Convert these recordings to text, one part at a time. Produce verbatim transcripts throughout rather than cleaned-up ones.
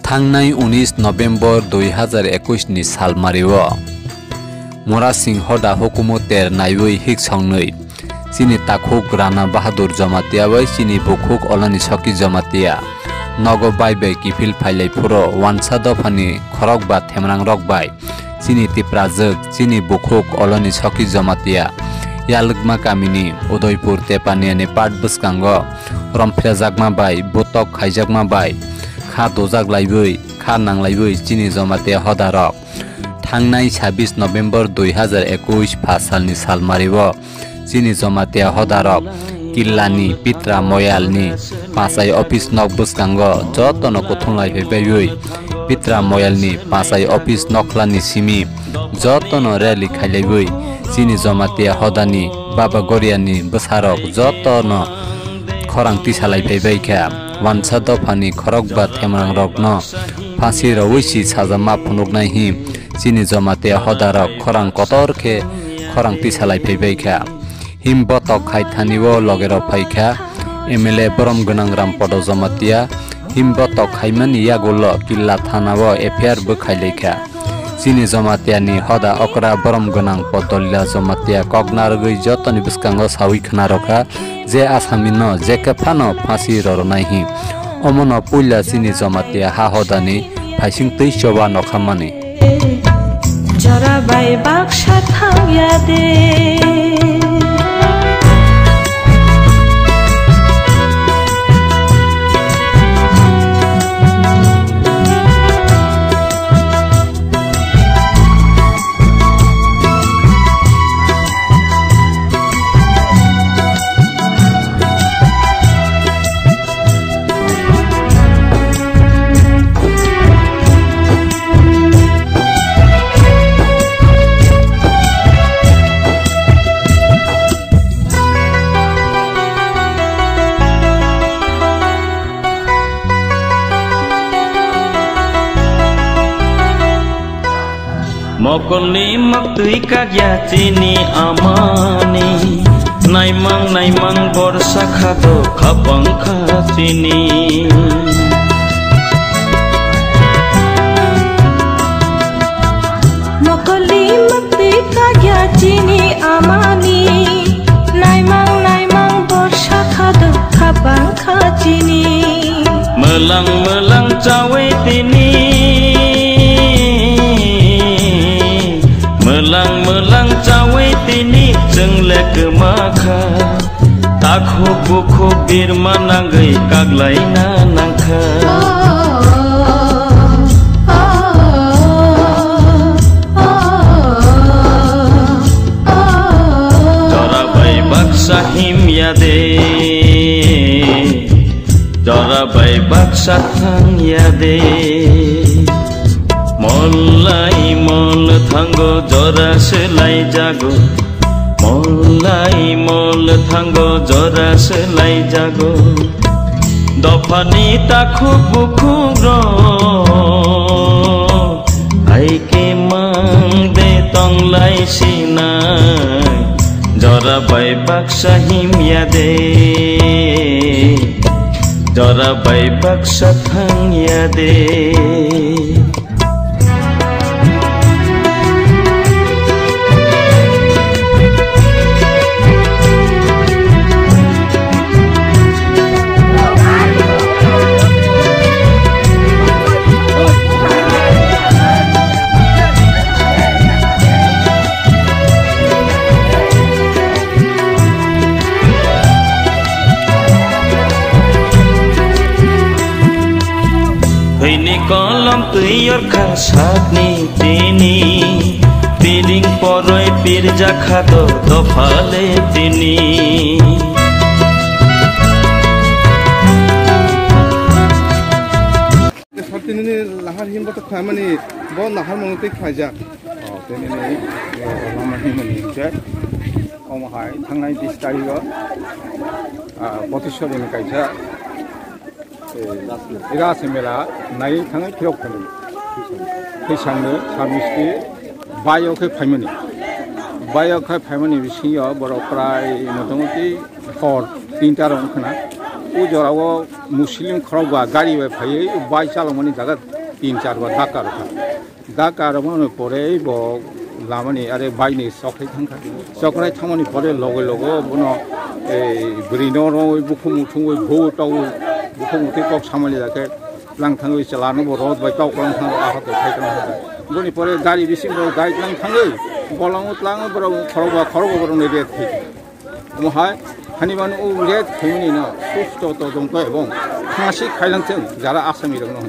Thangnai unis November dui hazar ekush ni salmario Murasing hoda hukumu ter naiwi hik songnwi chini takhuk Rana Bahadur Jamatia bai chini bukhuk Olani Soki Jamatia nogo bai bai kiphil phailai phuro wansa dophani khorok ba themrang rok bai chini Tiprajwk, chini bukhuk Oloni Soki Jamatia, Yalwkma kamini Udaipur Tepaniani part bwskango romphrejakma bai, botok khaijakma bai, kha dojak laiwi, kha nanglaiwi chini Jamatia hodarok. Thangnai sabis November dui hazar ekush pha salni salmario chini Jamatia hodarok Killani Pitra Moyalni Pachai office nok bwskango jotono kuthum lai phaiwi Pitra Moyalni Pachai office nokhlani simi jotono rally khailaiwi chini Jamatia hodani Baba Goriani bwsarok jotono khorang tisa lai phaibai kha. Wansa dophani khorok ba themrang rokno phasi rwui si saja ma phunuknai hi chini Jamatia hodarok khorang kotor khe khorang tisa lai phaibai kha. Him botok khai thani o logerok phai kha, M L A borom gwnang Rampodo Jamatia. Him botok khaimani yagulo Killa thana o F I R bo khai lai kha. Chini Jamatia ni hoda okra borom gwnang Podolila Jamatia kok narwgwi jotoni bwskango sawi khna rw kha je asami no je khe phano phasi rw rwnai hi. Omono puila chini Jamatia ha hodani phaising twi choba nokha mani. Jora bai baksa thang ya de. Mokolni maktwi kakya chini amani, naimang naimang borsa khato khapang kha chini. Mokolni maktwi kakya chini amani, naimang naimang borsa khato khapang kha chini. Mwlang mwlang chawi tini, mwlang mwlang chawi tini chwng le kwma kha. Takhuk bukhuk birma nangwi kaklaina nangkha. Jora bai baksa himya de, jora bai baksa thangya de. Mol lai mol thango jora swlai jago. Mol lai mol thango jora swlai jago. Dophani takhuk bukhuk rok hai khe mang de tong lai sinai. Jora bai baksa himya de, jora bai baksa thangya de. Thwini kolom twi yorkha sakni tini, piling poroi pirjakha do dophale tini. Sar tinini lahar himbo to khlaimani, bo lahar mano tei khlaijak. O, tei nini, eh, lama himani hingke. Omo hai thangnai bis tarigo, ah, Potiswari ni kaisa, eh, Rasa Mela nai thangnai phirok phani. Tei sangno sabbish ti bayo khe phaimani. Bayo khe phaimani bisingo borok prai motamuti hor tinta rok wngkha na. O jorao Muslim khorok ba gari bai phaiwi bai chalokmani jaga Tin char bar dak karokha. Dak karokmani pore bo lamani are bike ni chokrai thangkha. Chokrai thangmani pore loge loge bono, ei, bwrwi no rwi bukhum thungwi bo tawi bukhum twi kok samani dakhe lang thangwi chwla no bo rot bai tok lang thang a hoto khai tong kha. Boni pore gari bising rok dai lang thangwi bolong tlang borok khorok ba khorok borok ni ret thik. Omo hai hani mano o ret khaimani no susto todonto ebong phasi khailang thung jara asami rok no.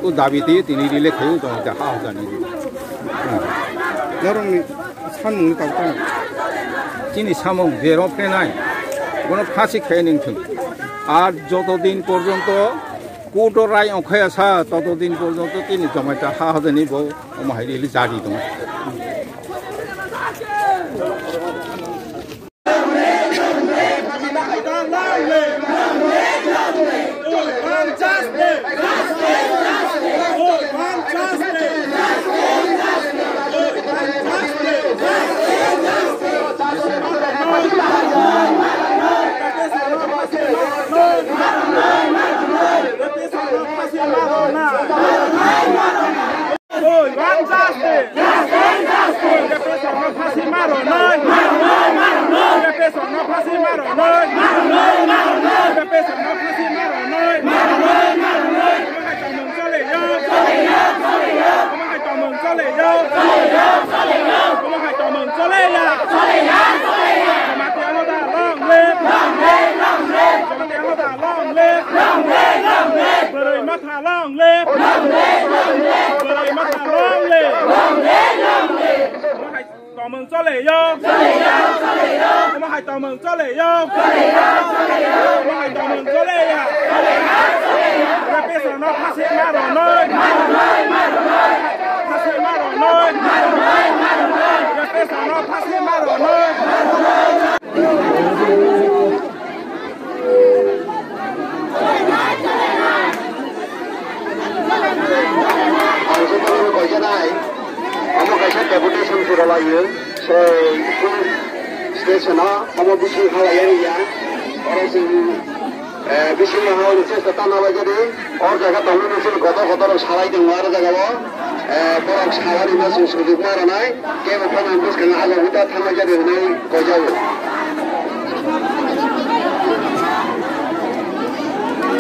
O dabi twi tini rile khayu tong ja ha jani. Norokni samung ni tang tang. Chini samung je rok prenai. Bono phasi khai ning thung. Ar joto din porjonto kuto rai ongkhaya sa, toto din porjonto tini jomai ta ha hajani bo omo hai rile jadi tong. Oi, one justice! Justice, justice! Repression no phasi maro noi! Maro noi, maro noi! Repression no phasi maro noi! Maro noi, maro noi! Repression no phasi maro noi! Maro noi, maro noi! Omo hai tongmung chole yo! Chole yo, chole yo! Omo hai tongmung chole yo! Chole yo, chole yo! Omo hai tongmung chole ya! Chole ya, chole ya! Jamatia Hoda long live! Long live, long live! Jamatia Hoda long live! Long live, long live! Bwrwi Motha long live! Long live, long live! Bwrwi Motha long live! Long live, long live! Omo hai tongmung chole yo! Chole yo, chole yo! Omo hai tongmung chole yo! Chole yo, chole yo! Omo hai tongmung chole ya! Chole yo, chole yo! Repression no phasi maro noi! Maro noi, maro noi! Phasi maro noi! Maro noi, maro noi! Repression no phasi maro noi! Ang jotono koijanai, omo kaisa deputation phuralaio, sei police station-o, omo bising halaiya ya, oro chwng, eh, bising no halani chesta tana bai jadi, or jaga tongo ni chwng kotor kotor salai tongo aro jaga o, eh, borok salani ma chwng sujukma rwnai. Kebo phano bwskango abo wngkha thangma jari hwnwi koijago.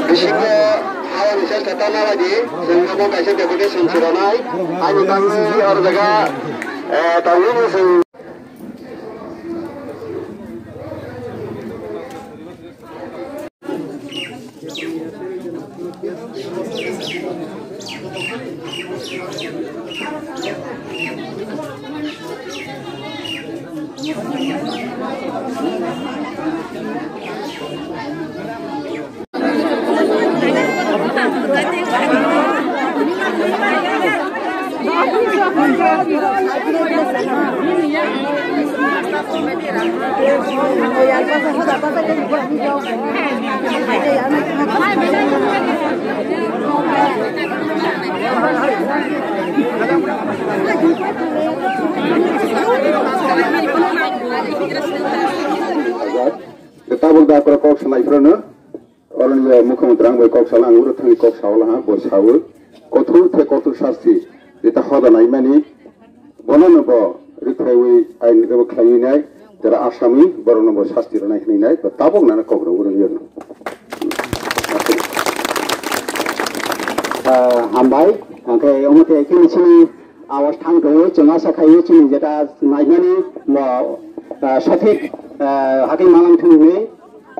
Bisingo habani chesta ta naladi, chwng omo kaisa deputation chwranai. Ani bagwi oro jaga, eh, tangwi chwng. Tabuk da kok salai phano. Oro ni mukhyamantri ang bai kok sala, ang uro thangwi kok saola ha, bo sawi. Kothok the kothok sasti rita hoda naimani, bono no bo rithaiwi ain rebo khlaiwi nai, jara asami, borok no bo sasti rwnai hwnwi nai, bo tabok nana kok rw rw yano. Ah, hambai, angkhe omo te kini chini awas thang tongo, chwng asa khaio chini jeta naimani, bo, ah, sothik, ah, hakhe malang thung hwnwi,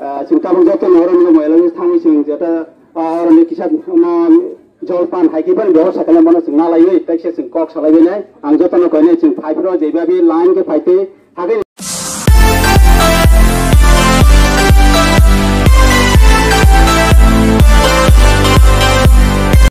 ah, chwng tabuk joto no oro no moyalani thangwi chwng jeta, ah, oro ni kisa, ma, jol pan hai khe bani bebosta khaina mano chwng nalaiwi, taisa chwng kok salaiwi nai. Ang joto no koinai chwng phai phro jeba bi line khe phai twi, hakhe